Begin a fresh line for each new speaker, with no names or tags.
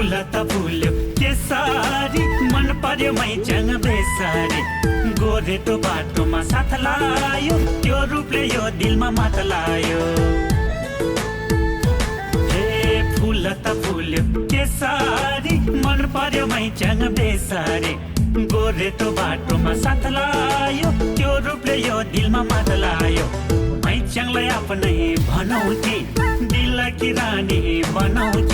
फुल त फुल्यो केसारी मन पर्यो मैच्याङ बेसारी गोरेटो बाटोमा साथ लायो त्यो रूपले यो दिलमा मात लायो हे फुल त फुल्यो केसारी मन पर्यो मैच्याङ बेसारी गोरेटो बाटोमा साथ लायो त्यो रूपले यो दिलमा मात लायो मैच्याङलाई आफ्नै बनाउँथे दिलकी रानी बनाउँथे